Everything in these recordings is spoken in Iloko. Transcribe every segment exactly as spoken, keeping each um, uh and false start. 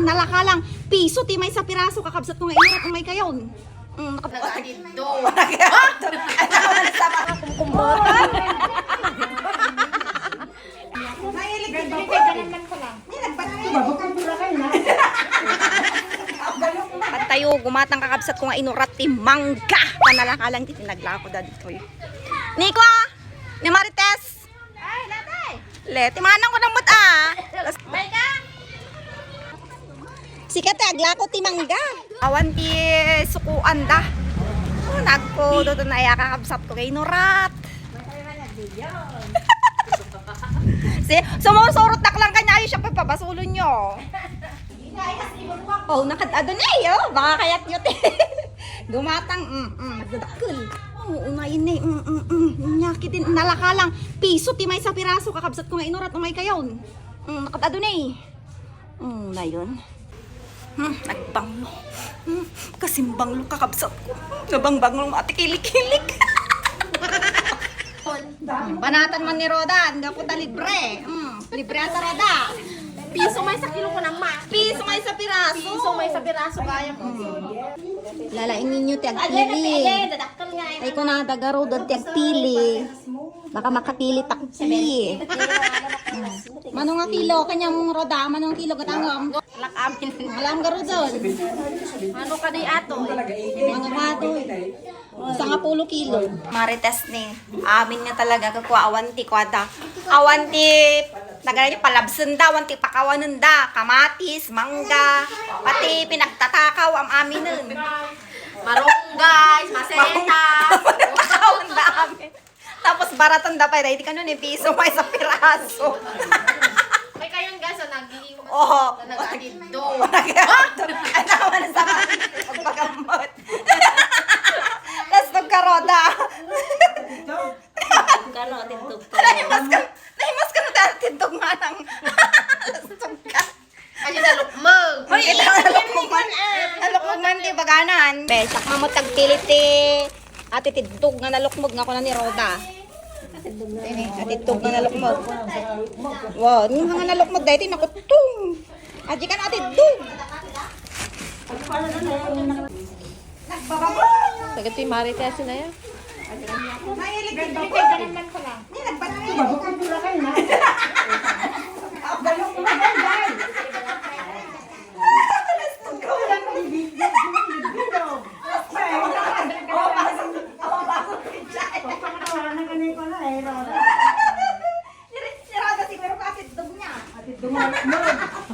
Nalakalang piso ti maysa piraso, kakabsat ko nga inurat, umay kayon. Mm, nakab- Nag-adiddo. Kumkumbaran. Mahilig ka dito. Ni nagbat-, Pantayo, gumatang kakabsat ko nga inurat ti mangga. Panalakalang ti pinaglako da ditoy. Niko, ah! Ni Marites! Ay, Leti! Leti, manang ko namot, ah! May ka? Sikat, eh, aglako ti mangga. Awan ti sukuan da. Oh, nagko, doon na iya kakabsat ko kay Nurat. Si, sumursurot dak lang kanya, ayo siya papabasulon nyo. Oh, nakad-ado na iyo. Baka kayat nyo ti. Gumatang, mm, mm, nagdadakkel. Oh, unayin na, mm, mm, mm. Nyaki din, nalakalang. Piso ti maysa piraso, kakabsat ko nga inurat, umay kayon. Mm, nakad-ado na eh. Mm, na yun. Hmm, nagbanglo. Hmm, kasimbanglo, kakabsat ko. Hmm, nabangbanglo, mati kilik-kilik. Hmm, banatan man ni Roda, ang gapu ta libre. Hmm, libre ata, Roda. Piso maysa kilo ko na, ma. Piso maysa piraso. Piso maysa piraso, kaya mo. Lalaing ninyo ti agpili. Ay, ko na, daga Roda ti agpili. Baka makapili takpi. Hmm. Mano nga kilo? Kanyang Roda, mano nga kilo? Gatangom. Alak amin. Alam ka, Roda. Ano ka di ato? Mga bato. Isa nga pulo kilo. Marites ni. Amin nga talaga, kakua awan ti kuada. Awan ti, nagana niya, palabsen da, awan ti pakawanen da. Kamatis, mangga, pati pinagtatakaw, am aminen. Marunggay, masetas. Awan da amin. Tapos baratan da pay, dahil di kano ni piso maysa piraso. May kayon ga sa nag-iiwas Oo. na nag-adiddo. Nag-adiddo. Ay, tama na sa pagpagamot. Lastog ka, Roda. Kano, atintog ka. Nahimas ka, nahimas ka na dahil tintog nga nang lastog ka. Ay, nalukmag. Hoy, kita, nalukmag man. Nalukmag man, di baganan. Be, sakma mo tagpili ti ati tiddog nga nalukmag nga kuna ni Roda. Ini, ati tiddog nga nalukmag. Wow, yung mga nalukmag dahil, nakutung. Adi ka na ati tiddog. Taga ti Marites na yan. Sirada siguro ka, atiddog niya. Atiddog mo, no?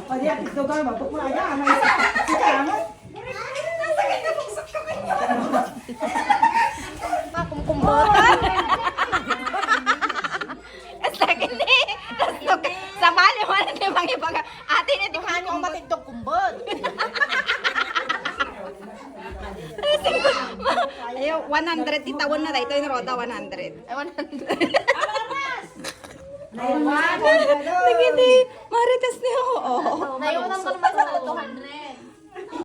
Pwede atiddog ka, mabuk mo, ayan, ano isa? Sige, ano? Nasa kanya, buksan ko kanya. Makumkumbaran. Sa akin ni, sa bali mo na di mangibaga. Ate ni, di Ano ang matiddog kumbot? Ayo, one hundred, ti taon na daytoy ni Roda, one hundred. Ay, one hundred. Nagiti, Marites ni, oo. Naiwanan ko naman sa two hundred.